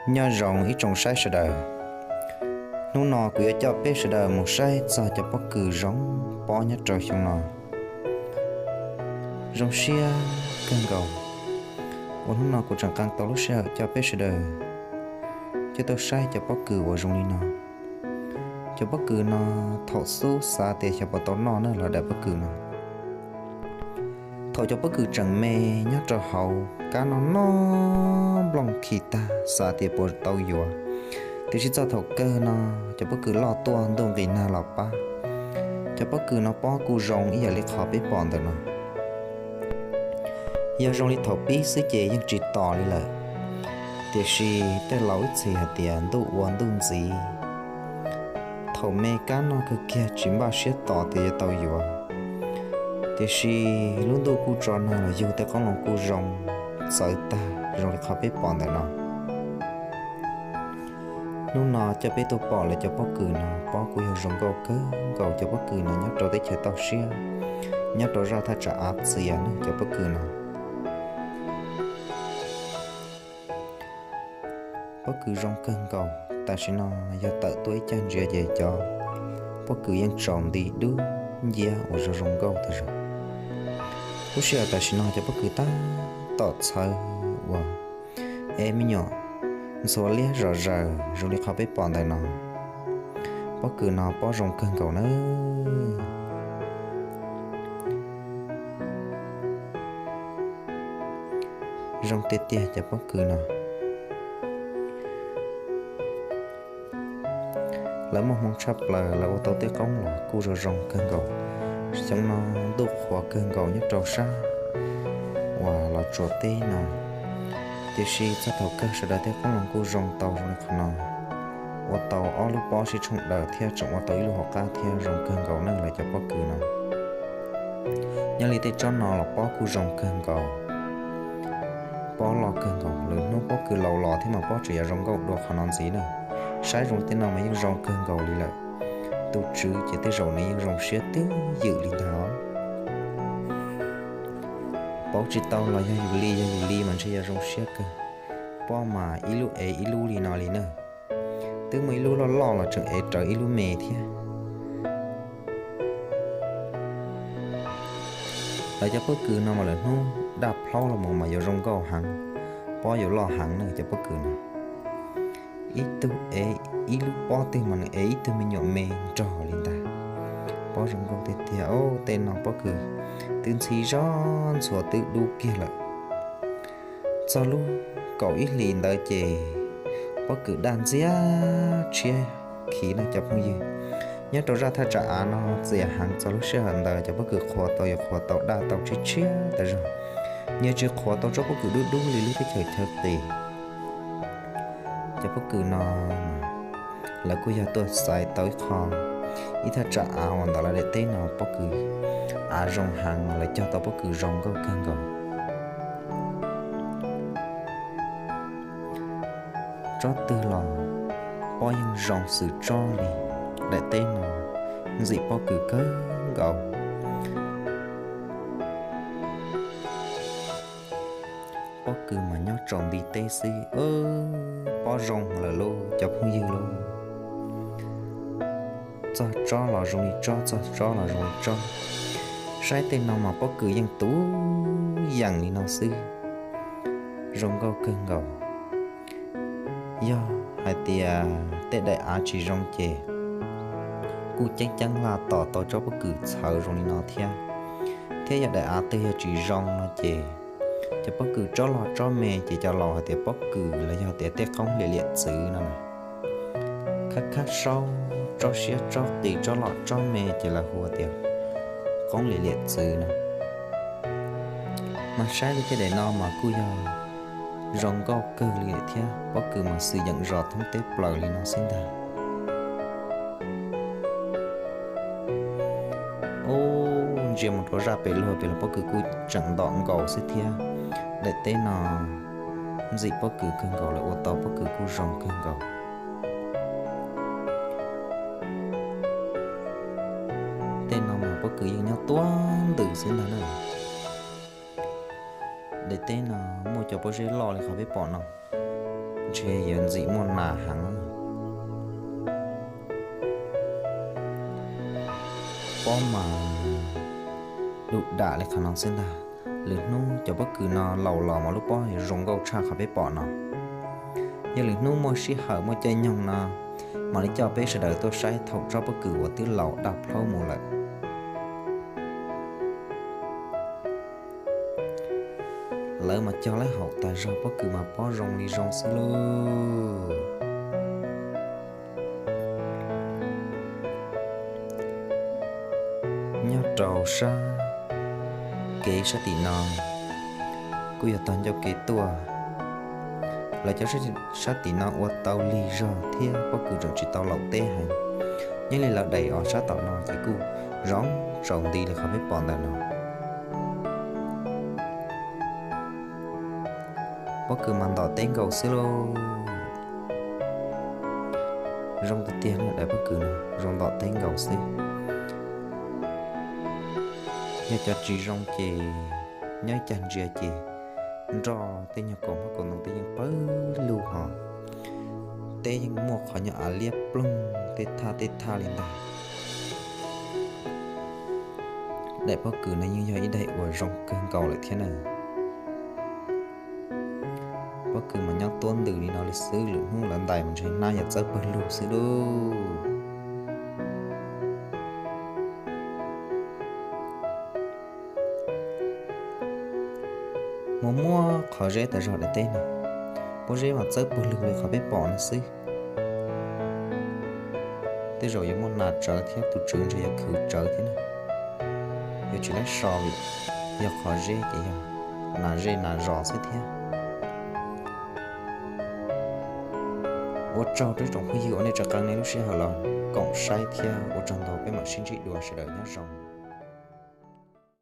Nyob zoo ib tsoom saib sawv daws, hnub no kuv yuav coj peb sawv daws mus saib txog cov pob kws zoo pob nyob rau xyoo no. Zoo siab kawg nkaus uas hnub no kuv tseem qee tau lub sij hawm coj peb sawv daws coj tuaj saib cov pob kws uas zoo li no. Cov pob kws no thaum xub xav tias xyov puas tau noj na los daim pob kws no. Thaum cov pob kws tseem me nyob rau hauv kab noj noj nplooj khi tag xav tias puas tau yuav, tiam sis txog thaum kawg no cov pob kws loj tuaj ntuj nqis nag los pab. Cov pob kws no pob kuj zoo ib yam li qhov peb pom ntawm no. Yog zoo li thaum pib xwb ces yeej tsis tos li lawm, tiam sis tej laus ib txhis hais tias ntuj ua ntuj ntxiv. Thaum me kab noj kawg kiag tsis npaj siab tos tias yuav tau yuav, tiam sis lub ntuj kuj tso nag los yug tej qoob loo kuj zoo txawv tag zoo li qhov peb pom ntawm no. Hnub no coj peb tuaj pom lawv cov pob kws no, pob kuj yog zoo nkauj kawg nkaus. Cov pob kws no nyob rau teb chaws toj siab, nyob rau zaj thaj tsam av txias ne cov pob kws no. Pob kws zoo kawg nkaus, tam sim no yog tawm tuaj ib cag ntsia ces cov pob kws yeej tsaus nti dub nciab uas zoo zoo nkauj tas zog. Lub sij hawm tam sim no cov pob kws tab tom txhawv uas ev me nyuam ntxhuav liab zom zaws zoo li qhov peb pom ntawm no. Pob kws no pob zoo kawg nkaus nawb. Zoo tiag tiag cov pob kws no. Lawv muaj hmoo tshaj plaws, lawv ua tau tej qoob los kuj zoo zoo kawg nkaus. Xyoo no ntuj qhuav kawg nkaus nyob rau sab uas Los Tsuas teb no, tiam sis txog thaum kawg sawv daws tej qoob loo kuj zoo tau zoo li qhov no. Ua tau ob lub pob sib tshooj daws thiab tseem ua tau ib lub hauv qab thiab zoo kawg nkaus ne lawv cov pob kws no. Nyob li tej tsob no los pob kuj zoo kawg nkaus. Pob loj kawg nkaus, lwm hnub pob kws laus los thiab mas pob tseem yuav zoo nkauj dua qhov no ntxiv na. Saib zoo li tej no mas yeej zoo kawg nkaus li lawm. Tus tswv ces tej zaum nws yeej zoo siab twb ywm li ntag. Pauv tsis tau los yog yus li, yog yus li mas ntshe yuav zoo siab kawg. Pob mas ib lub ev ib lub li no li na. Twb muaj ib lub loj loj los tseem ev rawv ib lub me thiab. Lawv cov pob kws no mas lwm hnub daj plhaub los mus mas yuav zoo nkauj heev, pob yuav loj heev na cov pob kws no. Ib tug ev ib lub pob twg mas nws ev ib tug me nyuam me nrog li ntag. Pob zoo nkauj tiag tiag. Tej no pob kws twb ntxhib zog ntxhuav twb dub kiag lawm. Txog lub kaum ib hlis ntawd ces pob kws daj ntxiab tshiab khiv no cov phooj ywg. Nyob rau zaj thaj tsam av no txias heev, txog lub sij hawm ntawd cov pob kws qhuav tau yuav qhuav tau daj tau tshiab tshiab tas zog. Nyias tsis qhuav tau tsob pob kws dub dub li lub teb chaws chaw qis. Cov pob kws no lawv kuj yog tuaj xaiv tau ib qho, ib thaj tsam av uas ntawm lawv daim teb no pob kws av zoo heev mas lawv cog tau pob kws zoo nkauj kawg nkaus. Tsob twg los pob yeej zoo xwm tsob li. Daim teb no ntxim pob kws kawg nkaus. Pob kws mas nyob tsaus nti teb xwb, pob zoo lawm lauj cov phooj ywg lauj. Txog tsob los zoo li tsob, txog tsob los zoo li tsob. Saib tej no mas pob kws yeej tus yeem li no xwb, zoo nkauj kawg nkaus. Yog hais tias tej daim av tsis zoo ces kuj ceeb ceeb laj tos tau tsob pob kws txhawv zoo li no thiab. Thiab yog daim av twg yog tsis zoo no ces cov pob kws tsob loj tsob me ces cov laus hais tias pob kws los yog tias tej qoob liam liam txwv no na. Khab khab saub, tsob siab tsob qis, tsob loj tsob me ces lawv hu tias qoob liam liam txwv no. Mas saib li tej daim no mas kuj yog zoo nkauj kawg li thiab, pob kws mas xwm yeem zos thoob teb plaws li no xwb ntag. Ub, ntsia mus rau zaj pem luag pem los pob kws kuj tseem ntom nkaus xwb thiab. Daim teb no ntxim pob kws kawg nkaus, lawv ua tau pob kws kuj zoo kawg nkaus. Tej no mas pob kws yeej nyob tuab ntws xwb ntag na. Daim teb no muaj cov pob zeb loj li qhov peb pom no. Ntshe yuav ntxim muaj nas heev. Pob mas du dam li qhov no xwb ntag. Lwm hnub cov pob kws no laus los mas lub pob zoo nkauj tshaj qhov peb pom no. Yog lwm hnub muaj sij hawm muaj caij nyoog no, mam li coj peb sawv daws tuaj saib thaum tsob pob kws uas twb laus daj plhaub mus lawm. Lawv mas cog lawv haum tas zog, pob kws mas pob zoo li zoo xwb lauj. Nyob rau sab kev sab tim no kuj yog tog ncauj kev tuaj. Lawv cov sab tim no ua tau lig zog thiab pob kws tseem tsis tau laus teb heev. Nyob li lawv daim os sab tom no ces kuj zoo tsaus nti li qhov peb pom ntawm no. Pob kws mas ntom teb nkaus xwb lauj. Zoo tiag tiag, daim pob kws no zoo ntom teb nkaus xwb. Yog cov tsis zoo ces nyob ib cag ntsia ces nroj tej nyuag kaus hmab kaus ntoo tej yeej pawg lug hos. Teb yeej muaj qhov nyuag av liab ploog tej thaj tej thaj li ntag. Daim pob kws no yeej yog ib daim uas zoo kawg nkaus lawm thiab na. Pob kws mas nyob tuab ntws li no li xwb, lwm hnub lawv ntais mas ntshe hnab yuav txawb pawg lug xwb lauj. Muaj muab qhov zeb tas zog daim teb no, pob zeb mas txawb pawg lug li qhov peb pom no xwb. Tej zaum yuav muaj nas tsawv thiab, tus tswv ntshe yuav khwv tsawv thiab na. Yuav tsis laib so vim yog qhov zeb ces yog nas zej nas zos xwb thiab. Ua tsaug rau ib tsoom phooj ywg uas nej tseem qee nej lub sij hawm los koom saib thiab ua tsaug ntau, peb mam sib ntsib dua, sawv daws nyob zoo.